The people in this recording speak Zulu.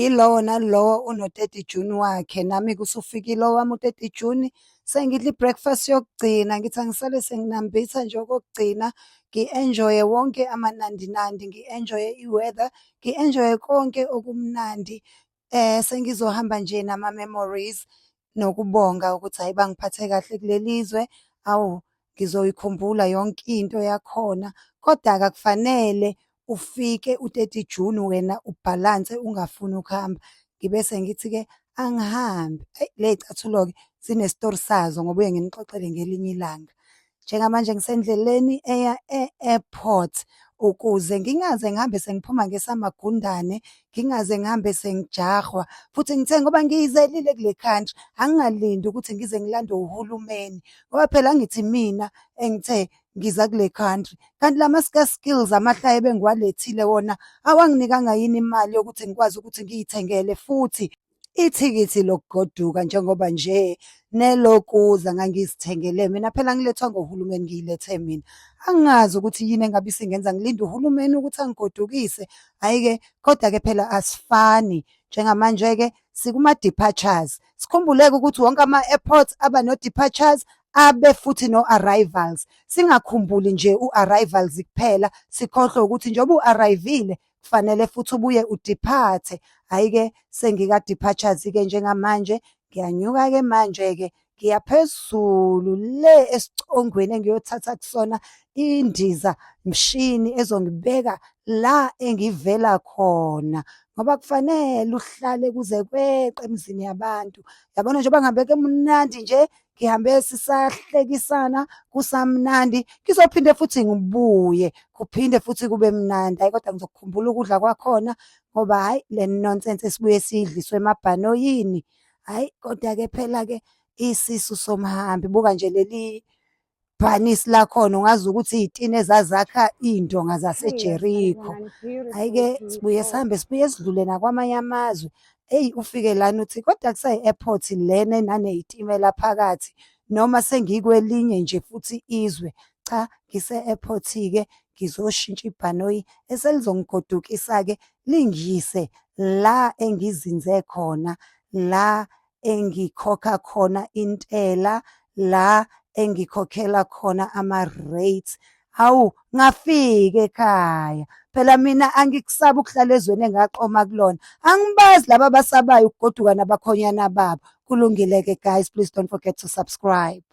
Yilowo nalowo uno-30 June wakhe, nami-ke usufikile owami u-30 June. Sengidla i-breakfast yokugcina, ngithi angisale senginambitha nje okokugcina, ngi-enjoy-e wonke amanandinandi, ngi-enjoy-e i-weather, ngi-enjoy-e konke okumnandi. Sengizohamba nje nama-memories nokubonga ukuthi hhayi bangiphathe kahle kuleli zwe. Awu, ngizoyikhumbula yonke into yakhona, koda-ke akufanele ufike u-30 June wena ubhalanse ungafuni ukuhamba. Ngibe sengithi-ke angihambe. Eyi, ley'cathulo-ke zinesitori sazo, ngobuye nginixoxele ngelinye ilanga. Njengamanje ngisendleleni eya e-airport ukuze ngingaze ngihambe sengiphuma ngesamagundane, ngingaze ngihambe sengijahwa. Futhi ngithe ngoba ngiyizelile kule country, angingalindi ukuthi ngize ngilandwe uhulumeni, ngoba phela angithi imina engithe ngiza kule country. Kanti lama-scarce skills amahle ebengiwalethile wona awanginikanga yini imali yokuthi ngikwazi ukuthi ngiy'thengele futhi ithikithi lokugoduka, njengoba nje nelokuza ngangizithengele mina? Phela angilethwanga uhulumeni, ngiyilethe mina. Angazi ukuthi yini engabe isingenza ngilinde uhulumeni ukuthi angigodukise. Hhayi-ke, kodwa-ke phela asifani. Njengamanje-ke sikuma-departures. Sikhumbule-ke ukuthi wonke ama-airports aba no-departures, abe futhi no-arrivals. Singakhumbuli nje u-arrivals kuphela, sikhohlwe ukuthi njengoba u-arrive-ile kufanele futhi ubuye u-depart-e. Hhayi-ke, sengika-departures-ke njengamanje, ngiyanyuka-ke manje-ke, ngiya phezulu le esicongweni engiyothatha kusona indiza mshini ezongibeka la engivela khona, ngoba kufanele uhlale kuze kweqe emizini yabantu. Yabona, njengoba ngihambe kumnandi nje, ngihambe sisahlekisana kusamnandi, ngizophinde futhi ngibuye kuphinde futhi kube mnandi. Hhayi, kodwa ngizokukhumbula ukudla kwakhona, ngoba hhayi, le nonsense esibuye siyidliswe emabhanoyini. Hhayi, kodwa-ke phela-ke isisu somhambi, buka nje leli bhanisi lakhona, ungazi ukuthi iy'tini ezazakha iy'ndonga zaseJeriko. Hhayi-ke, sibuye sihambe, sibuye sidlule nakwamanye amazwe. Eyi, ufike lana uthi kodwa kusayi-airport lena enaney'timela phakathi noma sengikwelinye nje futhi izwe? Cha, ngise-airport-ke, ngizoshintsha ibhanoyi eselizongigodukisa-ke lingiyise la engizinze khona, la engikhokha khona intela, la engikhokhela khona ama-rates. Hawu, ngafika ekhaya. Phela mina angikusabi ukuhlala ezweni engaqoma kulona. Angibazi laba abasabayo ukugoduka nabakhonyana babo. Kulungile-ke guys, please don't forget to subscribe.